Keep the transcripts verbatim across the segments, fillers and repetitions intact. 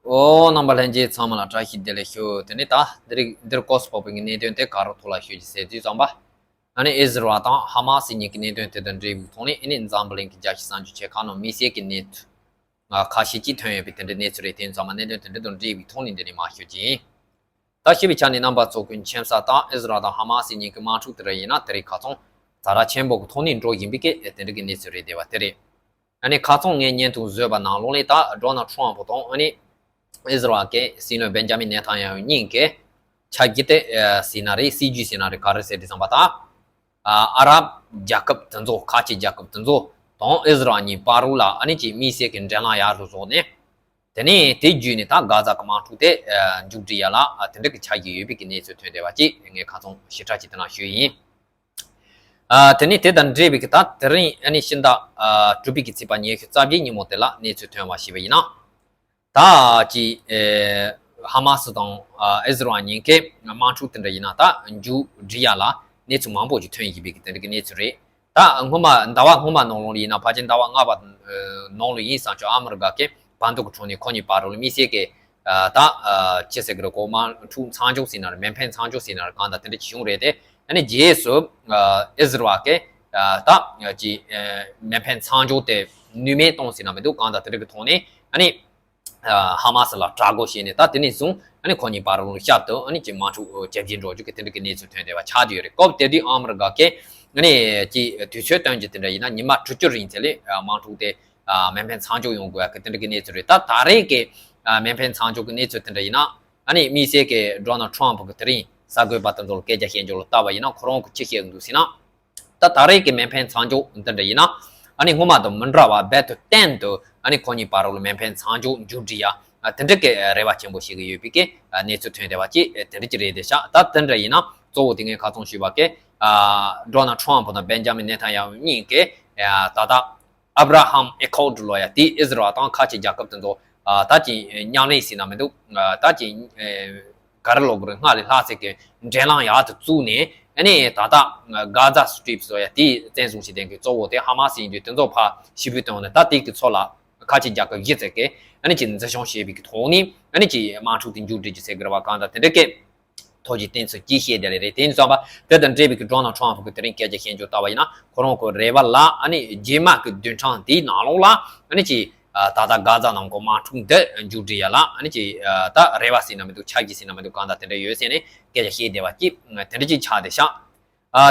ཨོ། རྣམ་པ་ལྷན་རྒྱས་ཚང་མ་ལ་བཀྲ་ཤིས་བདེ་ལེགས་ཞུ། དེ་ནས་ད་འདིར་འདིར་ཀོས་པོ་པིང་གི་གནད་དོན་དེ་ག་རུ་ཐོག་ལ་ཞུ་རྒྱུ་ཟེར་དུས་ཙམ་པ། ཨ་ནི་ཨི་ཟི་རལ་དང་ཧ་མ་སི་གཉིས་ཀྱི་གནད་དོན་དེ་དང་འབྲེལ་བའི་ཐོག་ནས། ཨ་ནི་འཛམ་བུ་གླིང་གི་རྒྱལ་སྤྱི་གསར་འགྱུར་ཆེ་ཁག་ནང་དམིགས་བསལ་གྱི་གནས་ཚུལ་ཁ་ཤས་ཅིག་ཐོན་ཡོད་པའི་དེ་འདྲའི་གནས་ཚུལ་རེད། དེ་ཡིན་ཙང་མ་གནད་དོན་དེ་འདྲ་དང་འབྲེལ་བའི་ཐོག་ནས་འདི་ནས་མར་ཞུ་རྒྱུ་ཡིན། ད་ཞུ་བའི་ཆ་ནས་རྣམ་པ་ཚོ་གི་མཁྱེན་གསལ་ལྟར་ཨི་ཟི་རལ་དང་ཧ་མ་སི་གཉིས་ཀྱི་དམག་འཁྲུག་དེ་འདྲ་ཡིན་ན་དེ་རིང་ཁ་སང་ཛ་དྲག་ཆེན་པོ་གི་ཐོག་ནས་འགྲོ་བཞིན་པའི་གི་དེ་འདྲ་གི་གནས་ཚུལ་རེད། དེ་བ་དེ་རེད། ཨ་ནི་ཁ་སང་ངས་བརྙན་ཐུང་བཟོས་པ་ནང་ལོགས་ལ་ད་ཌོ་ནལ་ཊམ་ཕུ་དང་ཨ་ནི་ཨི་ཟི་རལ་གྱི་སྲིད་བློན་བེན་ཇ་མིན་ནེ་ཐན་ཡ་ཧུ་གཉིས་ཀྱི་ཆ་རྒྱུས་དེ་ཟེར་ན་རེད། སྲིད་ཇུས་ཟེར་ན་རེད། ག་རེ་ཟེར་དུས་ཙམ་པ་ད། ཨ་རབ་རྒྱལ་ཁབ་དེ་ཚོ། ཁ་ཆེ་རྒྱལ་ཁབ་དེ་ཚོ་དང་ཨི་ཟི་རལ་གཉིས་བར་ལ་ཨ་ནི་ཅིག་དམིགས་བསལ་གྱི་འབྲེལ་ལམ་ཡག་རུ་བཟོས་ནས། དེ་ནས་དེ་བརྒྱུད་ནས་ད་གྷ་ཛ་གི་དམག་འཁྲུག་དེ་མཇུག་སྒྲིལ་ཡ་ལ་དེ་འདྲ་གི་ཆ་རྒྱུས་ཡོད་པའི་གི་གནས་ཚུལ་ཐོན་བསྡད་པ་ཅིག་ངས་ཁ་སང་ཞིབ་ཕྲ་ཅིག་དེ་ནང་ཞུས་ཡིན། ཨ་དེ་ནས་དེ་དང་འབྲེལ་བའི་གི་ད་དེ་རིང་ཨ་ནི་ཕྱི་ཟླ་ཨ་དྲུག་པའི་གི་ཚེས་པ་ཉི་ཤུ་རྩ་བརྒྱད་ཉིན་མོ་དེ་ལ་གནས་ཚུལ་ཐོན་པ་ཞིག་ཡིན་ན། ད་ཅི་ཨེ་ཧ་མ་སི་དང་ཨ་ཨི་ཟི་རལ་གཉིས་ཀའི་དམག་འཁྲུག་དེ་འདྲ་ཡིན་ན་ད་མཇུག་སྒྲིལ་ཡ་ལ་གནས་ཚུལ་མང་པོ་ཞིག་ཐོན་ཡིན་པའི་གི་དེ་འདྲ་གི་གནས་ཚུལ་རེད། ད་སྔོན་མ་ཟླ་བ་སྔོན་མ་ནང་ལོགས་ལ་ཡིན་ན། ཕལ་ཆེར་ཟླ་བ་ལྔ་པ་ནང་ལོགས་ཡིན་བསམ་བྱུང་། ཨ་མི་རི་ཀ་གི་བར་འདུམ་གི་ཁྲོད་ནས་ཁོ་གཉིས་བར་ལ་དམིགས་བསལ་གྱི་ཨ་ད་ཨ་ཅི་ཟེར་གི་རེད། ཁོ་དམག་འཁྲུག་མཚམས་འཇོག་ཟེར་ན་རེད། མེ་འཕེན་མཚམས་འཇོག་ཟེར་ན་རེད། གང་ལྟར་དེ་འདྲ་ཅིག་བྱུང་རེད་དེ། ཨ་ནི་རྗེས་སུ་ཨ་ཨི་ཟི་རལ་གྱི་ཨ་ད་ཅི་ཨ་མེ་འཕེན་མཚམས་འཇོག་དེ་ནུས་མེད་བཏང་ཟེར་ན་མི་འདུག། གང་ལྟར་དེ་འདྲ་གི་ཐོག་ནས་ཨ་ནི་ཨ་ཧ་མ་སི་ལ་དྲག་རྒོལ་བྱས་ནས། ད་དེ་ནས་བཟུང་ཨ་ནི་ཁོ་གཉིས་བར་ལ་ཞབས་ཏོག་ཨ་ནི་ཅིག་དམག་འཁྲུག་ཇེ་ཆེར་འགྲོ་རྒྱུ་གི་དེ་འདྲ་གི་གནས་ཚུལ་ཐོན་བསྡད་པ་ཆགས་བསྡད་ཡོད་རེད། སྐབས་དེ་དུས་ཨ་མི་རི་ཀ་གིས་ཨ་ནི་ཅིག་དུས་ཚོད་སྟོན་རྒྱུ་དེ་འདྲ་ཡིན་ན་ཉི་མ་དྲུག་ཅུ་རིང་ཚད་ལ་དམག་འཁྲུག་དེ་ཨ་མེ་འཕེན་མཚམས་འཇོག་ཡོང་དགོས་ཡ་གི་དེ་འདྲ་གི་གནས་ཚུལ་རེད། ད་ད་རེས་ཀྱི་ཨ་མེ་འཕེན་མཚམས་འཇོག་གི་གནས་ཚུལ་དེ་འདྲ་ཡིན་ན། ཨ་ནི་དམིགས་བསལ་གྱི་ཌོ་ནལ་ཊམ་ཕུ་གི་དེ་རིང་གསར་འགོད་པ་དེ་ཚོ་ལ་སྐད་ཆ་བཤད་རྒྱུ་ལ་བལྟས་པ་ཡིན་ན། ཁོ་རང་གིས་ཅི་བཤད་ཀྱི་འདུག་ཟེར་ན། ད་ད་རེས་ཀྱི་མེ་འཕེན་མཚམས་འཇོག་འདི་འདྲ་ཡིན་ན། ཨ་ནི་སྔོན་མ་དང་མི་འདྲ་བ་རྦད་དེ་གཏན་དུ་ཨ་ནི་ཁོ་གཉིས་བར་ལ་མེ་འཕེན་མཚམས་འཇོག་མཇུག་སྒྲིལ་ཡ་དེ་འདྲ་གི་རེ་བ་ཆེན་པོ་བྱེད་ཀྱི་ཡོད་པའི་གི་གནས་ཚུལ་ཐོན་བསྡད་པ་ཅིག་དེ་འདྲ་ཅིག་རེད་བསྡད་ཤག། ད་དེ་འདྲ་ཡིན་ན་གཙོ་བོ་དེ་ངས་ཁ་སང་ཞུས་པ་གི་ཌོ་ནལ་ཊམ་ཕུ་དང་བེན་ཇ་མིན་ནེ་ཐན་ཡ་ཧུ་གཉིས་ཀྱིས་ད་ལྟ་ཨབ་ར་ཧམ་ཨེ་ཁོར་ཌི་ལབ་ཡ་དེ་ཨི་ཟི་རལ་དང་ཁ་ཆེ་རྒྱལ་ཁབ་དེ་ཚོ་ད་ཅིག་མཉམ་ལས་ཟེར་ན་མི་འདུག། ད་ཅིག་ག་རེ་ལབ་དགོས་རེད། སྔར་ལས་ལྷག་ཚད་ཀྱི་འབྲེལ་ལམ་ཡག་ཏུ་བཙུགས་ནས། ཨ་ནི་ད་ལྟ་གྷ་ཛ་སི་ཊི་རིབ་ལབ་ཡ་དེ་བཙན་བཟུང་བྱེད་མཁན་གྱི་གཙོ་བོ་དེ་ཧ་མ་སི་ཡིན་དུས། དེ་ཚོ་ཕར་ཕྱིར་འབུད་བཏང་ནས། ད་དེ་གི་ཕྱོགས་ལ་ཁ་ཆེ་རྒྱལ་ཁབ་བཞི་ཙམ་གྱིས་ཨ་ནི་ཅིག་འཛིན་སྐྱོང་བྱེད་པའི་གི་ཐོག་ནས་ཨ་ནི་ཅིག་དམག་འཁྲུག་དེ་མཇུག་སྒྲིལ་རྒྱུ་ཟེར་གི་རེད་པ། གང་ལྟར་དེ་འདྲ་གི་ཐོག་གི་གཏན་ཚིགས་ཅིག་བཤད་བསྡད་ལེ་རེད། དེ་ཡིན་ཙང་པ་དེ་དང་འབྲེལ་བའི་གི་ཌོ་ནལ་ཊམ་ཕུ་གི་དེ་རིང་སྐད་ཆ་བཤད་རྒྱུ་ལྟ་བ་ཡིན་ན། ཁོ་རང་གི་རེ་བ་ལ་ཨ་ནི་རྗེས་མ་གི་བདུན་ཕྲག་འདིའི་ནང་ལོགས་ལ་ཨ་ནི་ཅིག་ད་ལྟ་གྷ་ཛ་ནང་གི་དམག་འཁྲུག་འདི་མཇུག་སྒྲིལ་ཡ་ལ་ཨ་ནི་ཅིག་ད་རེ་བ་ཟེར་ན་མི་འདུག། ཆ་རྒྱུས་ཟེར་ན་མི་འདུག། གང་ལྟར་དེ་འདྲ་ཡོད་ཟེར་ནས་སྐད་ཆ་བཤད་བསྡད་པ་ཅིག་དེ་འདྲ་ཅིག་ཆགས་བསྡད་ཤག།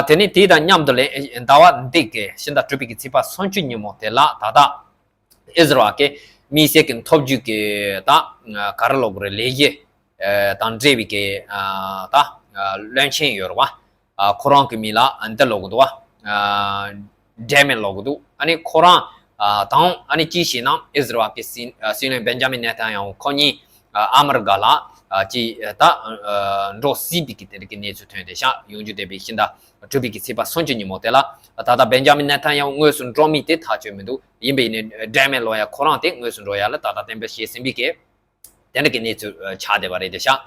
དེ་ནས་དེ་དང་མཉམ་དུ་ལས་ཟླ་བ་འདི་གི་ཕྱི་ཟླ་དྲུག་པའི་གི་ཚེས་པ་སུམ་ཅུ་ཉིན་མོ་དེ་ལ་ད་ལྟ་ཨི་ཟི་རལ་གྱི་དམིགས་བསལ་གྱི་མཐོ་བརྒྱུད་ཀྱི་ད་ག་རེ་ལབ་དགོས་རེད། ལས་གཞི་དང་འབྲེལ་བའི་གི་ད་བློན་ཆེན་ཡོད་རེད་པ། ཁོ་རང་གི་མིང་ལ་འདི་ལབ་གི་འདུག་པ། ཌེ་མེན་ལབ་གི་འདུག། ཨ་ནི་ཁོ་རང་དང་ཨ་ནི་ཅི་ཞེ་ན། ཨི་ཟི་རལ་གྱི་སྲིད་སྲིད་བློན་བེན་ཇ་མིན་ནེ་ཐན་ཡ་ཧུ་ཁོ་གཉིས་ཨ་མི་རི་ཀ་ལ་ཅི་ད་འགྲོ་སྲིད་པའི་གི་དེ་འདྲ་གི་གནས་ཚུལ་ཐོན་བསྡད་ཤག། ཡོང་རྒྱུ་བསྡད་པའི་ཕྱི་ཟླ་དྲུག་པའི་གི་ཚེས་པ་སུམ་ཅུ་ཉིན་མོ་དེ་ལ། ད་ལྟ་བེན་ཇ་མིན་ནེ་ཐན་ཡ་ཧུ་དངོས་སུ་འགྲོ་མིན་དེ་ཐག་ཆོད་མི་འདུག། ཡིན་པ་ཡིན་ནའི་ཌེ་མེན་ལབ་ཡ་ཁོ་རང་དེ་དངོས་སུ་འགྲོ་ཡ་ལ་ད་ལྟ་གཏན་འབེབས་བྱས་ཟིན་པའི་གི་དེ་འདྲ་གི་གནས་ཚུལ་ཆགས་བསྡད་པ་རེད་བསྡད་ཤག།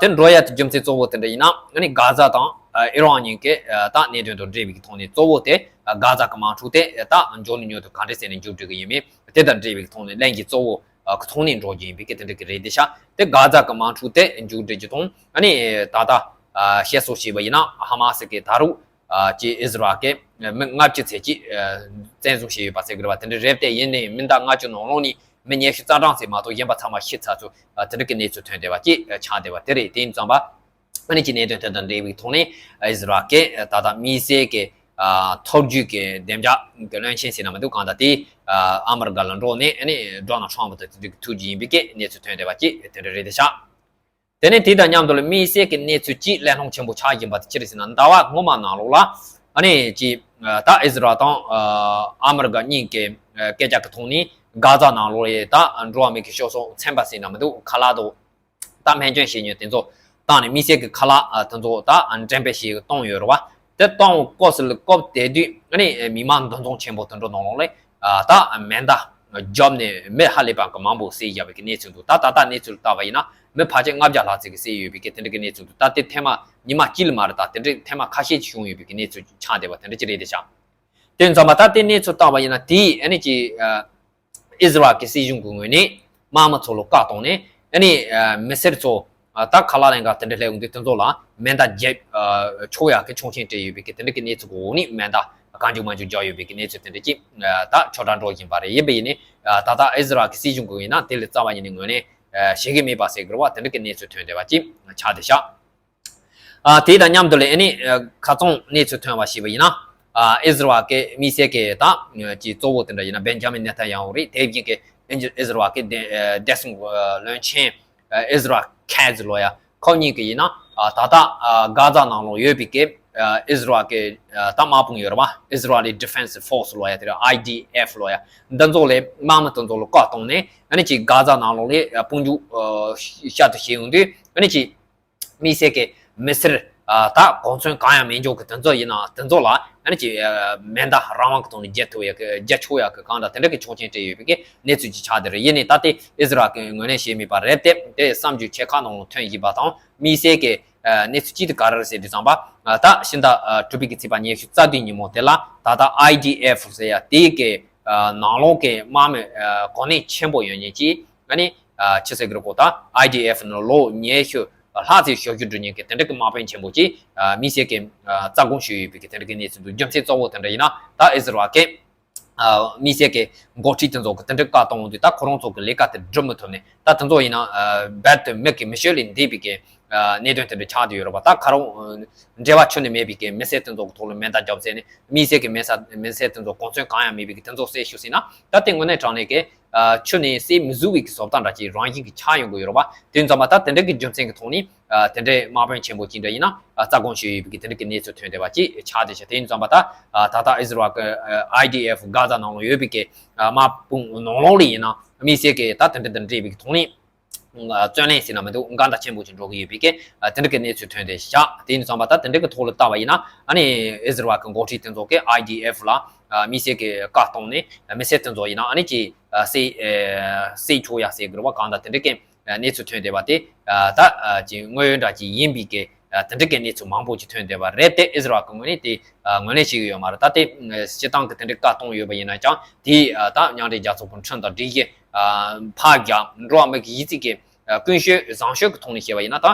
དེ་འགྲོ་ཡ་དེ་རྒྱུ་མཚན་གཙོ་བོ་དེ་འདྲ་ཡིན་ན། ཨ་ནི་གྷ་ཛ་དང་ཨི་རན་གཉིས་ཀྱི་ད་གནད་དོན་དང་འབྲེལ་བའི་གི་ཐོག་ནས་གཙོ་བོ་དེ་གྷ་ཛ་གི་དམག་འཁྲུག་དེ་ད་མགྱོགས་ནས་མགྱོགས་དུ་ག་འདྲ་ཟེར་ནས་མཇུག་སྒྲིལ་གི་ཡིན་མིན་དེ་དང་འབྲེལ་བའི་གི་ཐོག་ནས་ལན་གྱི་གཙོ་བོ་གི་ཐོག་ནས་འགྲོ་རྒྱུ་ཡིན་པའི་གི་དེ་འདྲ་གི་རེད་བསྡད་ཤག། དེ་གྷ་ཛ་གི་དམག་འཁྲུག་དེ་མཇུག་སྒྲིལ་རྒྱུ་དང་། ཨ་ནི་ད་ལྟ་བཤད་སྲོལ་བྱས་པ་ཡིན་ན། ཧ་མ་སི་གི་ད་རུང་ཅིག་ཨི་ཟི་རལ་གྱི་མི་ལྔ་བཅུ་ཙམ་ཅིག་བཙན་བཟུང་བྱས་ཡོད་པ་ཟེར་གི་རེད་པ། དེ་འདྲ་རེད་དེ། ཡིན་ནའི་མི་ཟླ་ལྔ་བཅུ་ནང་ལོགས་ནས་མི་ཉི་ཤུ་རྩ་གྲངས་ཙམ་མ་གཏོགས་གཞན་པ་ཚང་མ་ཤི་ཚར་ཚུལ་དེ་འདྲ་གི་གནས་ཚུལ་ཐོན་བསྡད་པ་ཅིག་ཆགས་བསྡད་པ་དེ་རེད། དེ་ཡིན་ཙང་པ་ཨ་ནི་ཅིག་གནད་དོན་དེ་དང་འབྲེལ་བའི་ཐོག་ནས་ཨི་ཟི་རལ་གྱི་ད་ལྟ་དམིགས་བསལ་གྱི་མཐོ་བརྒྱུད་ཀྱི་བདེ་འཇགས་ཀྱི་བློན་ཆེན་ཟེར་ན་མི་འདུག། གང་ལྟར་དེ་ཨ་མི་རི་ཀ་ལ་འགྲོ་ནས་ཨ་ནི་ཌོ་ནལ་ཊམ་ཕུ་དང་དེ་འདྲ་གི་ཐུག་རྒྱུ་ཡིན་པའི་གི་གནས་ཚུལ་ཐོན་བསྡད་པ་ཅིག་དེ་འདྲ་རེད་བསྡད་ཤག། དེ་ནས་དེ་དང་མཉམ་དུ་ལ་དམིགས་བསལ་གྱི་གནས་ཚུལ་གཅིག་གླེང་སློང་ཆེན་པོ་ཆགས་བཞིན་པ་དེ་ཅི་རེད་ཟེར་ན། ཟླ་བ་སྔོན་མ་ནང་ལོགས་ལ་ཨ་ནི་ཅིག་ད་ཨི་ཟི་རལ་དང་ཨ་མི་རི་ཀ་གཉིས་ཀྱི་སྐད་ཆ་གི་ཐོག་ནས་གྷ་ཛ་ནང་ལོགས་ལ་ད་འགྲོ་བ་མིའི་གི་སྤྱོད་གསུམ་ཚན་པ་ཟེར་ན་མི་འདུག། ཁ་ལག་དང་ད་སྨན་བཅོས་བྱེད་མཁན་དེ་ཚོ་བཏང་ནས་དམིགས་བསལ་གྱི་ཁ་ལག་དེ་ཚོ་ད་འགྲེམས་སྤེལ་བྱས་བཏང་ཡོད་རེད་པ། དེ་བཏང་སྐབས་སུ་ལ་སྐབས་དེ་དུས་ཨ་ནི་མི་མང་འདུ་འཛོམས་ཆེན་པོ་དེ་འདྲ་ནང་ལོགས་ལ་ད་མེ་མདའ་རྒྱབ་ནས་མི་ཧ་ལས་པ་གི་མང་པོ་བསད་བཞག་པའི་གི་གནས་ཚུལ་འདུག། ད་ད་ལྟ་གནས་ཚུལ་ལྟ་བ་ཡིན་ན་མི་ཕལ་ཆེར་ལྔ་བརྒྱ་ལྷག་ཙམ་གི་བསད་ཡོད་པའི་གི་དེ་འདྲ་གི་གནས་ཚུལ་འདུག། ད་དེ་ཐེངས་མ་ཉི་མ་གཅིག་ལ་མ་རེད། ད་དེ་འདྲ་ཐེངས་མ་ཁ་ཤས་ཤིག་བྱུང་ཡོད་པའི་གི་གནས་ཚུལ་ཆགས་བསྡད་པ་དེ་འདྲ་ཅིག་རེད་བསྡད་ཤག། དེ་ཡིན་ཙང་མ་ད་དེ་གནས་ཚུལ་ལྟ་བ་ཡིན་ན། དེ་ཨ་ནི་ཅིག་ཨི་ཟི་རལ་གྱི་སྲིད་གཞུང་གི་ངོས་ནས་ དམག་མི་ཚོ་ལ་བཀའ་བཏང་ནས་ཨ་ནི་མི་སེར་ཚོ་ད་ཁ་ལག་ལེན་ག་དེ་འདྲ་སླེབས་འོང་དུས་དེ་ཚོ་ལ་མེ་མདའ་རྒྱབ་ཆོག་ཡག་གི་ཆོག་མཆན་སྤྲད་ཡོད་པའི་གི་དེ་འདྲ་གི་གནས་ཚུལ་གོ་ནི་མེ་མདའ་གང་བྱུང་མང་བྱུང་རྒྱག་ཡོད་པའི་གི་གནས་ཚུལ་དེ་འདྲ་ཅིག་ད་ཆོག་གྲངས་འགྲོ་བཞིན་པ་རེད། ཡིན་པ་ཡིན་ནི་ད་ལྟ་ཨི་ཟི་རལ་གི་སྲིད་གཞུང་གི་ཡིན་ན་དེ་ལས་རྩ་བ་ཉིད་ནས་ངོས་ནས་ཤེས་ཀྱི་མེད་པ་ཟེར་དགོས་རེད་བ། དེ་འདྲ་གི་གནས་ཚུལ་ཐོན་བསྡད་པ་ཅིག་ཆགས་བསྡད་ཤག་ཨ་དེ་དང་མཉམ་དུ་ལས་ཨ་ནི་ཁ་རྩང་གནས་ཚུལ་ཐོན་པ་ཞིག་ཡིན་ན། ཨ་ཨི་ཟི་རལ་གི་དམིགས་བསལ་གྱི་ད་ཀྱི་གཙོ་བོ་དེ་འདྲ་ཡིན་ན་བེན་ཇ་མིན་ནེ་ཐན་ཡ་ཧུ་རེད། དེ་བཞིན་གྱི་ཨི་ཟི་རལ་གྱི་བདེ་སྲུང་བློན་ཆེན་ཨི་ཟི་རལ་ཁེ་ཛི་ལོ་ཡ་ཁོ་གཉིས་ཀྱི་ཡིན་ན་ད་ལྟ་གྷ་ཛ་ནང་ལོགས་ཡོད་པའི་གི་ཨི་ཟི་རལ་གྱི་ད་དམག་དཔུང་ཡོད་རེད་བ། Israeli Defense Force ལོ་ཡ་དེ་རེད། ཨའི་ཌི་ཨེཕ་ལོ་ཡ་འདི་ཚོ་ལས་དམག་མི་དེ་ཚོ་ལ་བཀའ་བཏང་ནས་ཨ་ནི་ཅིག་གྷ་ཛ་ནང་ལོགས་ལས་དཔུང་འཇུག་ཤར་དུ་བྱེད་ཡོང་དུས་ཨ་ནི་ཅིག་དམིགས་བསལ་གྱི་མི་སེར་ད་གོ་མཚོན་གང་ཡང་མེད་འཇོག་གི་དེ་ཚོ་ཡིན་ན་དེ་ཚོ་ལ་ཨ་ནི་ཅིག་མེ་མདའ་རང་དབང་གི་ཐོག་ནས་རྒྱག་ཐུབ་ཡག་གི་རྒྱག་ཆོག་ཡག་གི་གང་འདྲ་དེ་འདྲ་གི་ཆོག་མཆན་སྤྲད་ཡོད་པའི་གི་གནས་ཚུལ་ཅིག་ཆགས་བསྡད་རེད། ཡིན་ནའི་ད་ལྟའི་ཨི་ཟི་རལ་གྱི་ངོས་ནས་བྱས་མེད་པ་རེད་དེ། དེ་གསར་འགྱུར་ཆེ་ཁག་ནང་ལ་ཐོན་བཞིན་པ་དང་དམིགས་བསལ་གྱི་གནས་ཚུལ་གཅིག་དེ་ག་རེ་རེད་ཟེར་དུས་ཙམ་པ་ད་ཕྱི་ཟླ་དྲུག་པའི་གི་ཚེས་པ་ཉི་ཤུ་རྩ་བདུན་ཉིན་མོ་དེ་ལ་ད་ལྟ་ཨའི་ཌི་ཨེཕ་ཟེར་ཡ་དེའི་གི་ནང་ལོགས་ཀྱི་དམག་མི་གོ་གནས་ཆེན་པོ་ཡོད་མཁན་ཅིག་ཨ་ནི་ཆི་ཟེར་གི་རེད་གོ། ད་ཨའི་ཌི་ཨེཕ་ནང་ལོ་ཉི་ཤུ་ལྷག་ཙམ་ཞབས་ཞུ་སྒྲུབ་མཁན་གྱི་དེ་འདྲ་གི་དམག་དཔོན་ཆེན་པོ་ཅིག་དམིགས་བསལ་གྱི་རྩ་དགོངས་ཞུས་ཡོད་པའི་གི་དེ་འདྲ་གི་གནས་ཚུལ་འདུག་རྒྱུ་མཚན་གཙོ་བོ་དེ་འདྲ་ཡིན་ན་ད་ཨི་ཟི་རལ་གྱི་དམིགས་བསལ་གྱི་འགོ་ཁྲིད་དེ་ཚོ་གི་དེ་འདྲ་བཀའ་གཏོང་འོང་དུས་ད་ཁོ་རང་ཚོ་གི་ལས་ཀ་དེ་སྒྲུབ་མི་ཐུབ་ནས་ད་དེ་ཚོ་ཡིན་ན་རྦད་དེ་མིག་གིས་མི་ཤེས་ལས་འདས་པའི་གི་གནད་དོན་དེ་འདྲ་ཆགས་བསྡད་ཡོད་རེད་པ། ད་ཁ་རོག་འབྲེལ་བ་ཁྱོན་ནས་མེད་པའི་གི་མི་སེར་དེ་ཚོ་གི་ཐོག་ལ་མེ་མདའ་བརྒྱབ་ཟེར་ནས་དམིགས་བསལ་གྱི་མེ་ས་མི་སེར་དེ་ཚོ་གོ་མཚོན་གང་ཡང་མེད་པའི་གི་དེ་ཚོ་བསད་ཤོག་ཟེར་ན་ད་དེ་དངོས་གནས་དྲང་གནས་ཀྱི་ཁྱོན་ནས་བསད་མི་བཟོད་པའི་གི་བཟོ་ལྟ་འདྲ་ཅིག་རང་བཞིན་གྱི་ཆགས་ཡོང་གི་ཡོད་རེད་པ། དེ་ཙམ་པ་ད་དེ་འདྲ་གི་རྒྱུ་མཚན་གྱི་ཐོག་ནས་དེ་འདྲའི་དམག་དཔོན་ཆེན་པོ་ཅིག་འདྲ་ཡིན་ན་རྩ་དགོངས་ཞུས་ཡོད་པའི་གི་དེ་འདྲ་གི་གནས་ཚུལ་ཐོན་བསྡད་པ་ཅིག་ཆགས་བསྡད་ཤག་དེ་ཡིན་ཙམ་པ་ད་ད་ལྟ་ཨི་ཟི་རལ་གྱི་ཨའི་ཌི་ཨེཕ་གྷ་ཛ་ནང་ལ་ཡོད་པའི་གི་དམག་དཔུང་ནང་ལོགས་ལ་ཡིན་ན་དམིགས་བསལ་གྱི་ད་དེ་འདྲ་དང་འབྲེལ་བའི་གི་ཐོག་ནས། བརྩོན་ལེན་ཟེར་ན་མི་འདུག་འགལ་ཟླ་ཆེན་པོ་ཅིག་འགྲོ་གི་ཡོད་པའི་གི་དེ་འདྲ་གི་གནས་ཚུལ་ཐོན་བསྡད་ཤག་དེ་ཡིན་ཙམ་པ་ད་དེ་འདྲ་གི་ཐོག་ལ་བལྟ་བ་ཡིན་ན་ཨ་ནི་ཨི་ཟི་རལ་གི་འགོ་ཁྲིད་དེ་ཚོ་གི་ཨའི་ཌི་ཨེཕ་ལ་དམིགས་བསལ་གི་བཀའ་བཏང་ནས་མི་སེར་དེ་ཚོ་ཡིན་ན་ཨ་ནི་ཅིག་བསད་བསད་ཆོག་ཡ་ཟེར་གི་རེད་བ། གང་ལྟར་དེ་འདྲ་གི་གནས་ཚུལ་ཐོན་བསྡད་པ་དེ་ད་ཅིག་དངོས་ཡོད་འདྲ་ཅིག་ཡིན་པའི་གི་དེ་འདྲ་གི་གནས་ཚུལ་མང་པོ་ཅིག་ཐོན་བསྡད་པ་རེད་དེ། ཨི་ཟི་རལ་གི་ངོས་ནས་དེ་ངོས་ལེན་བྱེད་ཀྱི་ཡོད་མ་རེད། ད་དེ་སྤྱི་བཏང་གི་དེ་འདྲའི་བཀའ་གཏོང་ཡོད་པ་ཡིན་ན་ཀྱང་དེ་ད་མཉམ་འབྲེལ་རྒྱལ་ཚོགས་ཀྱི་ཁྲིམས་དང་སྒྲིག་གཞི་ཕར་རྒྱག་འགྲོ་བ་མི་གི་ཡིད་ཚིམ་གྱི་ཀུན་སྤྱོད་བཟང་སྤྱོད་ཀྱི་ཐོག་ནས་བཤད་པ་ཡིན་ན་ད་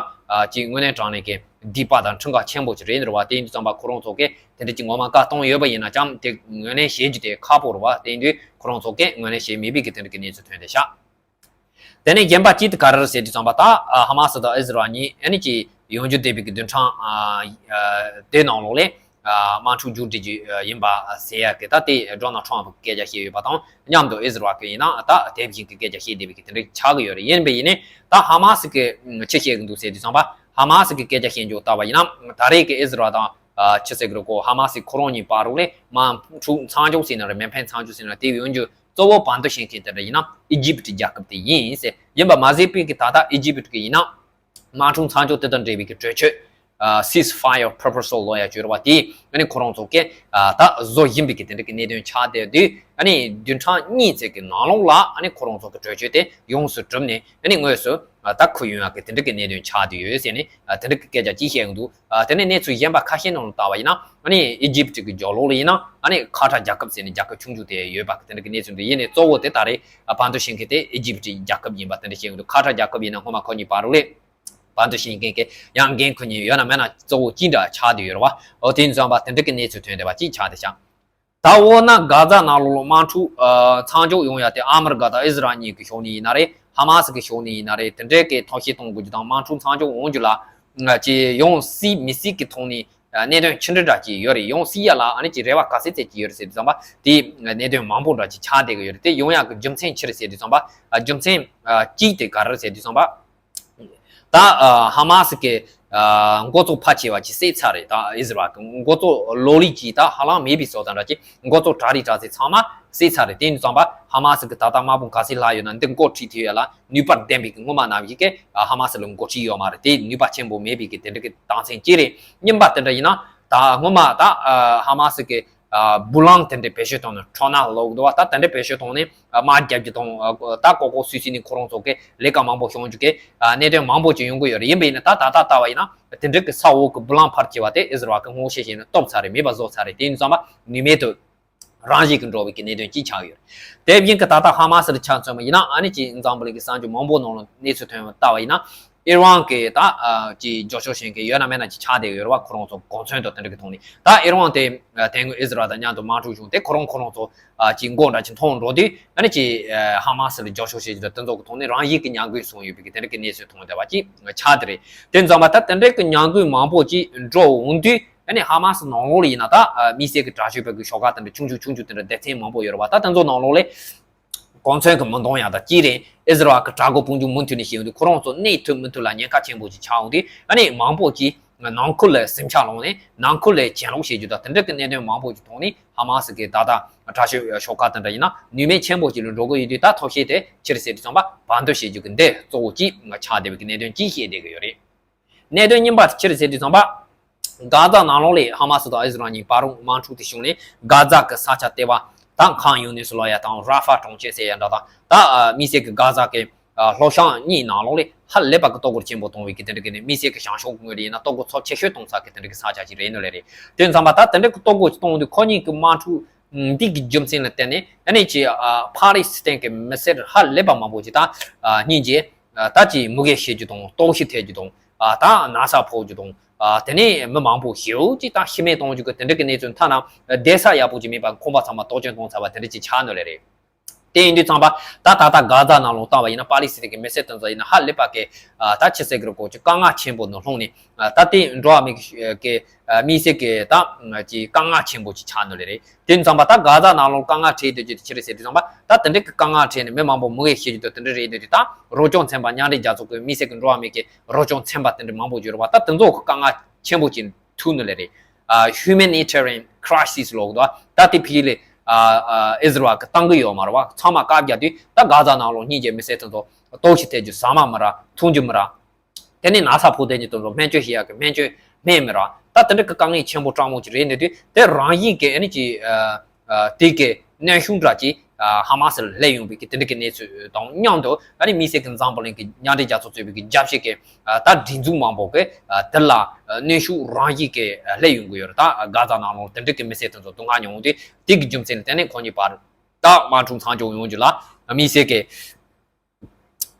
ཅིག་དངོས་གནས་དྲང་གནས་ཀྱི་སྡིག་པ་དང་ཁྲིམས་འགལ་ཆེན་པོ་ཅིག་རེད་འདུག་བ། དེ་ཡིན་དུས་ཙམ་པ་ཁོ་རང་ཚོ་གིས་དེ་འདྲ་ཅིག་ངོ་མ་བཀའ་གཏོང་ཡོད་པ་ཡིན་ན་ཀྱང་དེ་ངོས་ལེན་བྱེད་རྒྱུ་དེ་ཁག་པོ་རེད་བ། དེ་ཡིན་དུས་ཁོ་རང་ཚོ་གིས་ངོས་ལེན་བྱེད་མེད་པའི་གི་དེ་འདྲ་གི་གནས་ཚུལ་ཐོན་བསྡད་ཤག་དེ་ནས་གཞན་པ་གཅིག་དེ་ག་རེ་རེད་ཟེར་དུས་ཙམ་པ་ད་ཧ་མ་སི་དང་ཨི་ཟི་རལ་གཉིས་ཨ་ནི་ཅིག་ཡོང་རྒྱུ་བསྡད་པའི་གི་བདུན་ཕྲག་དེ་ནང་ལོགས་ལས་དམག་འཁྲུག་མཇུག་སྒྲིལ་རྒྱུ་ཡིན་པ་ཟེར་ཡ་གི་ད་དེ་ཌོ་ནལ་ཊམ་ཕི་གི་སྐད་ཆ་བཤད་ཡོད་པ་དང་མཉམ་དུ་ཨི་ཟི་རལ་གི་ཡིན་ན་ད་དེ་བཞིན་གི་སྐད་ཆ་བཤད་བསྡད་པའི་གི་དེ་འདྲ་ཆགས་གི་ཡོད་རེད། ཡིན་པ་ཡིན་ནའི་ད་ཧ་མ་སི་གི་ཅི་བཤད་གི་འདུག་ཟེར་དུས་ཙམ་པ་ཧ་མ་སི་གི་སྐད་ཆ་བཤད་འཇོག་ལྟ་བ་ཡིན་ན་ད་རེས་གི་ཨི་ཟི་རལ་དང་ཅི་ཟེར་གི་རེད་གོ། ཧ་མ་སི་ཁོ་རང་གཉིས་བར་རུ་ལས་དམག་འཁྲུག་མཚམས་འཇོག་ཟེར་ན་རེད། མེ་འཕེན་མཚམས་འཇོག་ཟེར་ན་དེ་ཡོང་རྒྱུ་གཙོ་བོ་བར་འདུམ་བྱེད་མཁན་དེ་འདྲ་ཡིན་ན་ཨི་ཇིབ་རྒྱལ་ཁབ་དེ་ཡིན་ཟེར། ཡིན་པ་མ་ཟད་པའི་གི་ད་ལྟ་ཨི་ཇིབ་གི་ཡིན་ན་དམག་འཁྲུག་མཚམས་འཇོག་དེ་དང་འབྲེལ་བའི་གི་གྲོས་ཆོད་ceasefire proposal ལོ་ཡ་བརྗོད་ར་བ་དེ་ཨ་ནི་ཁོ་རང་ཚོ་གི་ད་བཟོ་བཞིན་པའི་གི་དེ་འདྲ་གི་གནད་དོན་ཆགས་བསྡད་དུས་ཨ་ནི་བདུན་ཕྲག་གཉིས་ཙམ་གི་ནང་ལོགས་ལ་ཨ་ནི་ཁོ་རང་ཚོ་གི་གྲོས་ཆོད་དེ་ཡོངས་སུ་གྲུབ་ནས་ཨ་ནི་དངོས་སུ་ད་ཁུར་ཡོང་ཡག་གི་དེ་འདྲ་གི་གནད་དོན་ཆགས་བསྡད་ཡོད་ཟེར་ནས་དེ་འདྲ་གི་སྐད་ཆ་ཅིག་བཤད་ཡོང་འདུག་དེ་ནས་གནས་ཚུལ་གཞན་པ་ཁ་ཤས་ནང་ལ་བལྟ་བ་ཡིན་ན་ཨ་ནི་ཨི་ཇིབ་གི་ལྗོངས་ལོགས་ལ་ཡིན་ན་ཨ་ནི་ཁ་ཏྲ་རྒྱལ་ཁབ་ཟེར་ནས་རྒྱལ་ཁབ་ཆུང་ཆུང་དེ་ཡོད་པ་གི་དེ་འདྲ་གི་གནས་ཚུལ་འདུག་ཡིན་ནའི་གཙོ་བོ་དེ་ད་རེས་བར་འདུམ་བྱེད་མཁན་དེ་ཨི་ཇིབ་རྒྱལ་ཁབ་ཡིན་པ་དེ་འདྲ་བཤད་ཡོང་འདུག་ཁ་ཏྲ་རྒྱལ་ཁབ་ཡིན་ན་སྔོན་མ་ཁོ་གཉིས་བར་རུ་ལས་བར་འདུམ་བྱེད་མཁན་གྱི་ཡང་འགན་ཁུར་མཁན་ཡོད་ན་མེད་ན་གཙོ་བོ་གཅིག་འདྲ་ཆགས་བསྡད་ཡོད་རེད་བ། འོ་དེ་ཡིན་ཙང་བ་དེ་འདྲ་གི་གནས་ཚུལ་ཐོན་བསྡད་པ་གཅིག་ཆགས་བསྡད་ཤག་ད་འོ་ན་གྷ་ཛ་ནང་ལོགས་ལ་དམག་འཁྲུག་མཚམས་འཇོག་ཡོང་ཡ་དེ་ཨ་མི་རི་ཀ་དང་ཨི་ཟི་རལ་གཉིས་ཀྱི་ཕྱོགས་ནས་ཡིན་ན་རེད། ཧ་མ་སི་གི་ཕྱོགས་ནས་ཡིན་ན་རེད། དེ་འདྲའི་གི་ཐབས་ཤེས་གཏོང་དགོས་རྒྱུ་དང་དམག་འཁྲུག་མཚམས་འཇོག་ཡོང་རྒྱུ་ལ་ཅི་ཡོང་སྲིད་མི་སྲིད་ཀྱི་ཐོག་ནས་གནད་དོན་ཆི་འདྲ་འདྲ་ཅིག་ཡོད་རེད། ཡོང་སྲིད་ཡ་ལ་ཨ་ནི་ཅི་རེ་བ་ག་ཚད་ཙམ་ཅིག་ཡོད་རེད་ཟེར་དུས་ཙམ་པ་དེ་གནད་དོན་མང་པོ་འདྲ་ཅིག་ཆགས་བསྡད་ཀྱི་ཡོད་རེད། དེ་ཡོང་ཡག་གི་རྒྱུ་མཚན་ཅི་རེད་ཟེར་དུས་ཙམ་པ་རྒྱུ་མཚན་གཅིག་དེ་ག་རེ་རེད་ཟེར་དུས་ཙམ་པ། ད་ཧ་མ་སི་གི་འགོ་གཙོ་ཕལ་ཆེ་བ་ཅིག་བསད་ཚར་རེད། ད་ཨི་ཟི་རལ་གི་འགོ་གཙོ་ལོ་ལེགས་ཅིག་ད་ཧ་ལམ་མེད་པའི་བཟོ་ལྟ་འདྲ་ཅིག་འགོ་གཙོ་གྲ་རེ་གྲ་ཚོད་ཚང་མ་བསད་ཚར་རེད། དེ་ཡིན་ཙང་པ་ཧ་མ་སི་གི་ད་ལྟ་དམག་དཔུང་ག་ཚད་ལྷག་ཡོད་ན་འདི་འགོ་ཁྲིད་ཐུབ་ཡ་ལ་ནུས་པ་ལྡན་པའི་གི་སྔོན་མ་ནང་བཞིན་གི་ཧ་མ་སི་ལ་འགོ་ཁྲིད་ཡོད་མ་རེད། དེ་ནུས་པ་ཆེན་པོ་མེད་པའི་གི་དེ་འདྲ་གི་རྟགས་མཚན་ཅིག་རེད། གཉིས་པ་དེ་འདྲ་ཡིན་ན་ད་སྔོན་མ་ད་ཧ་མ་སི་གི་བུ་ལང་དེ་འདྲའི་བེད་སྤྱོད་བཏང་ནས་ཁྲོ་ན་ལོག་འདུག་བ། ད་དེ་འདྲའི་བེད་སྤྱོད་བཏང་ནས་དམག་རྒྱབ་རྒྱུ་དང་ད་ལྐོག་ལྐོག་སུད་སུད་ནས་ཁོ་རང་ཚོ་གི་ལས་ཀ་མང་པོ་བྱུང་རྒྱུ་གི་གནད་དོན་མང་པོ་ཅིག་ཡོང་གི་ཡོད་རེད། ཡིན་པ་ཡིན་ན་ད་ད་ལྟ་ལྟ་བ་ཡིན་ན་དེ་འདྲའི་གི་ས་འོག་གི་བུ་ལང་ཕལ་ཆེ་བ་དེ་ཨི་ཟི་རལ་གི་སྔོག་བཤེར་བྱས་ནས་གཏོར་ཚར་རེད། མེད་པ་བཟོ་ཚར་རེད། དེ་ཡིན་ཙང་པ་ནུས་མེད་དུ་ རང་བཞིན་གྱིས་འགྲོ་བའི་གི་གནད་དོན་ཅིག་ཆགས་ཡོད། དེ་བཞིན་གྱི་ད་ལྟ་ཧ་མ་སི་ལ་ཆ་མཚོན་པ་ཡིན་ན། ཨ་ནི་ཅིག་འཛམ་བུ་གླིང་གི་གསར་འགྱུར་མང་པོ་ནང་ལ་གནས་ཚུལ་ཐོན་པ་ལྟ་བ་ཡིན་ན། ཨི་རན་གྱི་ད་ཨ་ཅིག་རྒྱབ་སྐྱོར་བྱེད་མཁན་ཡོད་ན་མེད་ན་ཅིག་ཆགས་བསྡད་ཡོད་རེད་བ། ཁོ་རང་ཚོ་གོ་མཚོན་དང་དེ་འདྲ་གི་ཐོག་ནས། ད་ཨི་རན་དེ་དེ་སྔོན་ཨི་ཟི་རལ་དང་མཉམ་དུ་དམག་འཁྲུག་བྱུང་སྟེ། ཁོ་རང་ཁོ་རང་ཚོ་ཨ་ཅིག་མགོ་འདྲ་ཅིག་མཐོང་འགྲོ་དུས། ཨ་ནི་ཅིག་ཨ་ཧ་མ་སི་ལ་རྒྱབ་སྐྱོར་བྱེད་རྒྱུ་དང་དེ་ཚོ་གི་ཐོག་ནས་རང་བཞིན་གྱིས་ཉམས་རྒུད་སོང་ཡོད་པའི་གི་དེ་འདྲ་གི་གནས་ཚུལ་མཐོང་བསྡད་པ་ཅིག་ཆགས་བསྡད་རེད། དེ་ཙམ་པ་ད་དེ་འདྲ་གི་ཉམས་རྒུད་མང་པོ་ཅིག་འགྲོ་འོང་དུས། ཨ་ནི་ཧ་མ་སི་ནང་ལོགས་ལ་ཡིན་ན་ད་ཨ་དམིགས་བསལ་གྱི་དྲག་ཤོས་པ་གི་ཤོག་ཁག་དེ་འདྲ་ཆུང་ཆུང་ཆུང་ཆུང་དེ་འདྲ་སྡེ་ཚན་མང་པོ་ཡོད་རེད་བ། ད་དེ་ཚོ་ནང་ལོགས་ལ་གོ་མཚོན་གྱི་མི་འདོང་ཡག་དང་། གཅིག་རེད། ཨི་ཟི་རལ་གྱི་དྲག་རྒོལ་དཔུང་འཇུག་མུ་མཐུད་ནས་བྱེད་ཡོང་དུས། ཁོ་རང་ཚོ་གནས་ཐུབ་མི་ཐུབ་ལ་ཉེན་ཁ་ཆེན་པོ་ཅིག་ཆགས་ཡོང་དུས། ཨ་ནི་མང་པོ་ཅིག་ནང་ཁུལ་ལ་ཟིང་ཆ་སློང་ནས། ནང་ཁུལ་ལ་གྱེན་ལོག་བྱེད་རྒྱུ་དང་། དེ་འདྲ་གི་གནད་དོན་མང་པོ་ཅིག་ཐོག་ནས་ཧ་མ་སི་གི་ད་ལྟ་དྲག་ཤོས་ཤོག་ཁག་དེ་འདྲ་ཡིན་ན་ནུས་མེད་ཆེན་པོ་ཅིག་ལ་འགྲོ་གི་ཡོད་དུས། ད་ཐབས་ཤེས་དེ་ཅི་རེད་ཟེར་དུས་ཙམ་པ་བར་འདུམ་བྱེད་རྒྱུ་གི་འདི་གཙོ་བོ་ཅིག་ཆགས་བསྡད་པའི་གི་གནད་དོན་ཅིག་བཤད་བསྡད་ཀྱི་ཡོད་རེད། གནད་དོན་གཉིས་པ་དེ་ཅི་རེད་ཟེར་དུས་ཙམ་པ། གྷ་ཛ་ནང་ལོགས་ལ་ཧ་མ་སི་དང་ཨི་ཟི་རལ་གཉིས་བར་དམག་འཁྲུག་དེ་བྱུང་ནས། གྷ་ཛ་གི་ས་ཆ་ལྟེ་བ་ད་ཁན་ཡུ་ནིས་ལབ་ཡག་དང་། ར་ཧྥ་གྲོང་ཁྱེར་ཟེར་ཡག་འདྲ་དང་། ད་ཨ་དམིགས་བསལ་གྱི་གྷ་ཛ་གི་ཨ་ལྷོ་བྱང་གཉིས་ནང་ལོགས་ལ་ཧ་ལས་པ་གི་ལྟོ་གོས་ཆེན་པོ་གཏོང་བའི་གི་དེ་འདྲ་གི་ནས། དམིགས་བསལ་གྱི་བྱང་ཕྱོགས་ངོས་ལ་ཡིན་ན་ལྟོ་གོས་ཚབས་ཆེ་ཤོས་གཏོང་ས་གི་དེ་འདྲ་གི་ས་ཆ་ཅིག་རེད་ནོ་ལེ་རེད། དེ་ཙམ་པ་ད་དེ་འདྲ་གི་ལྟོ་གོས་གཏོང་དུས། ཁོ་གཉིས་ཀྱི་དམག་འཁྲུག་འདི་གི་རྒྱུ་མཚན་ལ་བརྟེན་ནས། ཨ་ནི་ཅིག་ཨ་ཕ་ལི་སི་ཐན་གྱི་མི་སེར་ཧ་ལས་པ་མང་པོ་ཅིག་ད་ཨ་སྙིང་རྗེ། ཨ་ད་ཅིག་མུ་གེ་བྱེད་རྒྱུ་དང་། ལྟོགས་ཤི་ཐེབས་རྒྱུ་དང་། ཨ་ད་ན་ཚ་ཕོག་རྒྱུ་དང་། ཨ་དེ་ནས་མི་མང་པོ་ཞེ་པོ་ཅིག་ད་ཤི་རྨས་གཏོང་རྒྱུ་གི་དེ་འདྲ་གི་གནས་ཚུལ། ཐ་ན་བསྡད་ས་ཡག་པོ་ཅིག་མེད་པར་ཁང་པ་ཚང་མ་གཏོར་སྐྱོན་གཏོང་ཚར་བ་དེ་འདྲ་ཅིག་ཆགས་ནོ་ལེ་རེད། དེ་ཡིན་དུས་ཙམ་པ་ད་ད་ལྟ་གྷ་ཛ་ནང་ལོགས་ལྟ་བ་ཡིན་ན། ཕ་ལི་སི་ཐན་གྱི་མི་སེར་དེ་ཚོ་ཡིན་ན་ཧ་ལས་པ་གི་ཨ་ད་ཅི་ཟེར་གི་རེད། ཀོ་ཅིག་དཀའ་ངལ་ཆེན་པོ་ནང་ལྷུང་ནས། ཨ་ད་དེ་འགྲོ་བ་མི་གི་ཨ་དམིགས་བསལ་གྱི་ད་ཅིག་དཀའ་ངལ་ཆེན་པོ་ཅིག་ཆགས་ནོ་ལེ་རེད། དེ་ཙམ་པ་ད་གྷ་ཛ་ནང་ལོགས་དཀའ་ངལ་འཕྲད་སྡོད་རྒྱུ་དེ་ཅི་རེད་ཟེར་དུས་ཙམ་པ། ད་དེ་འདྲ་གི་དཀའ་ངལ་འཕྲད་ནས་མི་མང་པོ་མུ་གེ་བྱེད་རྒྱུ་དང་དེ་འདྲ་རེད་འདུག་དུས། ད་རོགས་སྐྱོར་ཚན་པ། མཉམ་འབྲེལ་རྒྱལ་ཚོགས་ཀྱི་དམིགས་བསལ་གྱི་འགྲོ་བ་མི་གི་རོགས་སྐྱོར་ཚན་པ་དེ་འདྲ་མང་པོ་ཡོད་རེད་བ། ད་དེ་ཚོ་གི་དཀའ་ངལ་ཆེན་པོ་ཅིག་ཐུག་ནི་ལེ་རེད། ཨ་humanitarian crisis ལབ་དུས། ད་དེ་ཕི་ལ་ཨ་ཨ་ཨི་ཟི་རལ་གྱིས་བཏང་གི་ཡོད་མ་རེད་བ། ཚང་མ་བཀག་རྒྱག་དུས། ད་གྷ་ཛ་ནང་ལོགས་སྙིང་རྗེ་མི་སེར་དེ་ཚོ་ལྟོགས་ཤི་ཐེབས་རྒྱུ། ཟ་མ་མི་རག་འཐུང་རྒྱུ་མི་རག་དེ་ནས་ན་ཚ་ཕོག་བསྡད་མཁན་དེ་ཚོ་སྨན་བཅོས་བྱེད་ཡག་གི་སྨན་བཅོས་སྨན་མི་རག་ད་དེ་འདྲ་གི་དཀའ་ངལ་ཆེན་པོ་དྲག་མོ་ཅིག་རེད་འདུག་དུས། དེ་རང་བཞིན་གྱི་ཨ་ནི་ཅིག་ཨ་ཨ་དེ་གི་གནོན་ཤུགས་འདྲ་ཅིག་ཨ་ཧ་མ་སི་ལ་སླེབས་ཡོང་བའི་གི་དེ་འདྲ་གི་གནས་ཚུལ་དང་མཉམ་དུ། ཨ་ནི་དམིགས་བསལ་གྱི་འཛམ་བུ་གླིང་གི་མཉམ་འབྲེལ་རྒྱལ་ཚོགས་གཙོས་པའི་གི་རྒྱལ་སྤྱི་གི་ཨ་ད་སྒྲིག་འཛུགས་མང་པོ་གི་ཨ་དེ་ལ་ཨ་གནོན་ཤུགས་རང་བཞིན་གྱི་ཨ་སླེབས་ཡོང་གི་ཡོད་རེད། ད་གྷ་ཛ་ནང་ལོགས་དེ་འདྲ་གི་མི་སེར་དེ་ཚོ་སྡུག་བསྔལ་མྱོང་དུས། དེ་གི་རྒྱུ་མཚན་ལ་བརྟེན་ནས་ཁོ་གཉིས་བར་ད་དམག་འཁྲུག་མཚམས་འཇོག་ཡོང་རྒྱུ་ལ་དམིགས་བསལ་གྱི་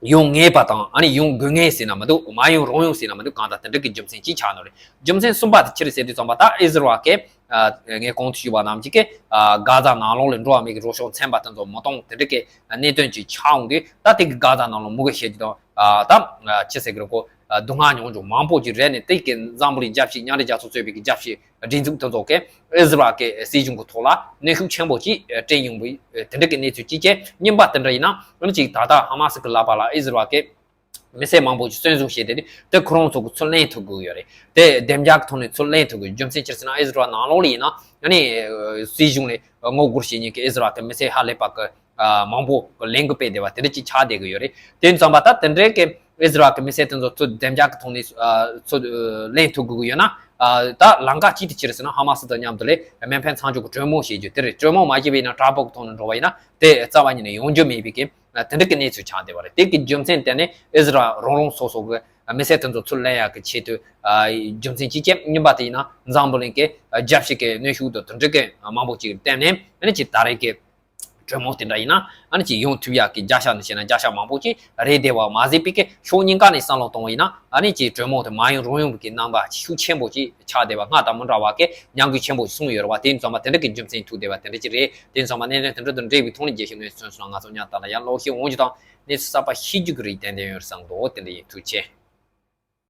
ཡོང་ངེས་པ་དང་། ཨ་ནི་ཡོང་དགོས་ངེས་ཟེར་ན་མི་འདུག་མ་ཡོང་རུང་ཡོང་ཟེར་ན་མི་འདུག་གང་ལྟར་དེ་འདྲ་གི་རྒྱུ་མཚན་ཅིག་ཆགས་ནོ་རེད། རྒྱུ་མཚན་གསུམ་པ་དེ་ཅི་རེད་ཟེར་དུས་ཙམ་པ། ད་ཨི་ཟི་རལ་གྱིས་ཨ་ངས་གོང་དུ་ཞུས་པ་ནང་བཞིན་གྱི་ཨ་གྷ་ཛ་ནང་ལོགས་ལ་འགྲོ་བ་མི་གི་རོགས་སྐྱོར་ཚན་པ་དེ་ཚོ་མི་གཏོང་། དེ་འདྲ་གི་གནད་དོན་ཅིག་ཆགས་འོང་དུས། ད་དེ་གི་གྷ་ཛ་ནང་ལོགས་མུ་གེ་བྱེད་རྒྱུ་དང་། ཨ་ད་ཨ་ཅི་ཟེར་གི་རེད། ཁོ་ཨ་སྡུག་བསྔལ་མྱོང་རྒྱུ་མང་པོ་ཅིག་རེད། ནས་དེ་གི་འཛམ་བུ་གླིང་རྒྱལ་སྤྱི་མཉམ་འབྲེལ་རྒྱལ་ཚོགས་གཙོས་པའི་གི་རྒྱལ་སྤྱི་སྒྲིག་འཛུགས་དེ་ཚོ་གིས་ཨི་ཟི་རལ་གྱི་སྲིད་གཞུང་གི་ཐོག་ལ་གནོན་ཤུགས་ཆེན་པོ་ཅིག་སྤྲད་ཡོང་བའི་དེ་འདྲ་གི་གནས་ཚུལ་གཅིག་བྱས། གཉིས་པ་དེ་འདྲ་ཡིན་ན། ཨ་ནི་ཅིག་ད་ལྟ་ཧ་མ་སི་གི་ལག་པ་ལ་ཨི་ཟི་རལ་གྱི་མི་སེར་མང་པོ་ཅིག་བཙོན་བཟུང་བྱས་ཏེ། དེ་ཁོ་རང་ཚོ་གི་ཚུར་ལེན་ཐུབ་དགོས་ཡོད་རེད། དེ་བདེ་འཇགས་ཀྱི་ཐོག་ནས་ཚུར་ལེན་ཐུབ་དགོས། རྒྱུ་མཚན་ཅི་རེད་ཟེར་ན། ཨི་ཟི་རལ་ནང་ལོགས་ལ་ཡིན་ན་ཨ་ནི་སྲིད་གཞུང་ནས་ངོ་རྒོལ་བྱེད་མཁན་གྱི་ཨི་ཟི་རལ་གྱི་མི་སེར་ཧ་ལས་པ་གི་ཨ་མང་པོ་ལས་འགུལ་སྤེལ་བསྡད་པ་དེ་འདྲ་ཅིག་ཆགས་བསྡད་ཀྱི་ཡོད་རེད། དེ་ཙམ་པ་ད་དེ་འདྲའི་གི་ཨི་ཟི་རལ་གྱི་མི་སེར་དེ་ཚོ་ཚུར་བདེ་འཇགས་ཀྱི་ཐོག་ནས་ཨ་ཚུར་ཨ་ལེན་ཐུབ་དགོས་ཀྱི་ཡོད་ན། ཨ་ད་ལམ་ཁ་གཅིག་དེ་ཅི་རེད་ཟེར་ན། ཧ་མ་སི་དང་མཉམ་དུ་ལས་མེ་འཕེན་མཚམས་འཇོག་གི་གྲོས་མོལ་བྱེད་རྒྱུ་དེ་རེད། གྲོས་མོལ་མ་བྱས་པ་ཡིན་ན། དྲག་པོ་གི་ཐོག་ནས་འགྲོ་བ་ཡིན་ན། དེ་རྩ་བ་ཉིད་ནས་ཡོང་རྒྱུ་མེད་པའི་གི་ཨ་དེ་འདྲ་གི་གནས་ཚུལ་ཆགས་བསྡད་པ་རེད། དེ་གི་རྒྱུ་མཚན་དེ་ནི་ཨི་ཟི་རལ་རང་རང་སོ་སོ་གི་ཨ་མི་སེར་དེ་ཚོ་ཚུར་ལེན་ཡག་གི་ཆེད་དུ་ཨ་རྒྱུ་མཚན་གཅིག་བྱས། གཉིས་པ་དེ་ཡིན་ན་འཛམ་བུ་གླིང་གི་ཨ་རྒྱལ་སྤྱི་གི་གནོན་ཤུགས་དང་དེ་འདྲ་གི་ཨ་མང་པོ་ཅིག་བརྟེན་ནས། ཨ་ནི་ཅིག་ད་རེས་ཀྱི་གྲོས་མོལ་དེ་འདྲ་ཡིན་ན་ཨ་ནི་ཅིག་ཡོང་ཐུབ་ཡག་གི་བརྒྱ་ཆ་ནས་བཤད་ན་བརྒྱ་ཆ་མང་པོ་ཅིག་རེད་བསྡད་པ་མ་ཟད། པའི་གི་ཕྱོགས་གཉིས་ཀ་ནས་བསམ་བློ་གཏོང་བ་ཡིན་ན། ཨ་ནི་ཅིག་གྲོས་མོལ་དེ་མ་ཡོང་རུང་ཡོང་བའི་གི་རྣམ་པ་ཤུགས་ཆེན་པོ་ཅིག་ཆགས་བསྡད་པ། སྔར་དང་མི་འདྲ་བ་གི་མྱོང་གུད་ཆེན་པོ་ཞིག་སོང་ཡོད་རེད་བ། དེ་ཡིན་ཙང་མ་དེ་འདྲ་གི་རྒྱུ་མཚན་ཐུག་བསྡད་པ་དེ་འདྲ་ཅིག་རེད། དེ་ཡིན་ཙང་མ་གནད་དོན་དེ་འདྲ་དང་འབྲེལ་བའི་ཐོག་ནས་རྒྱལ་སྤྱིའི་གནས་ཚུལ་སོང་ན། ང་ཚོ་ཉག་ཏག་ལ་ཡང་ཀློག་ཤེས་འོང་རྒྱུ་དང་། གནས་ཚུལ་གསར་པ་ཤེས་རྒྱུ་གི་རིགས་ཏན་ཏན་ཡོད་རེད་བསམ་འདུག་དེ་འདྲ་ཡིན། ཐུགས་རྗེ་ཆེ།